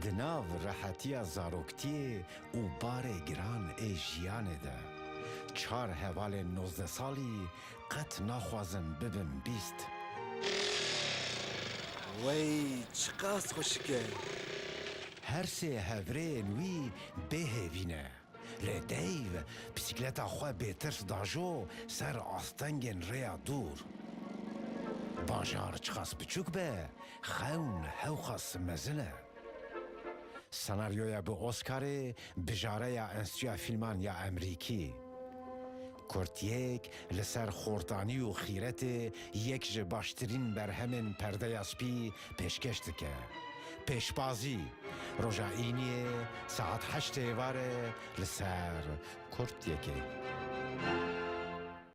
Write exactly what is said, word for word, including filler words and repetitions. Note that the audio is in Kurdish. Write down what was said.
Di nav rehetiya zaroktiyê û barê giran ê jiyanê de, çar hevalên nozdeh salî qet naxwazin bibin bîst. Wey, çiqas xweşik e! Her sê hevrêyên wî bêhêvî ne. Lê Dave bisikleta xwe bêtirs dajo ser astengên rêya dûr. Bajar çiqas biçûk be, xewn hewqas mezin e. Senaryoya bi Oscarê bijareya Enstitûya Fîlman ya Emerîkî. Kurtyek li ser xortanî û xîretê yek ji baştirîn berhemên Perdeya Spî pêşkêş dike. Pêşbazî, roja Îniyê saet heştê êvarê li ser Kurtyekê.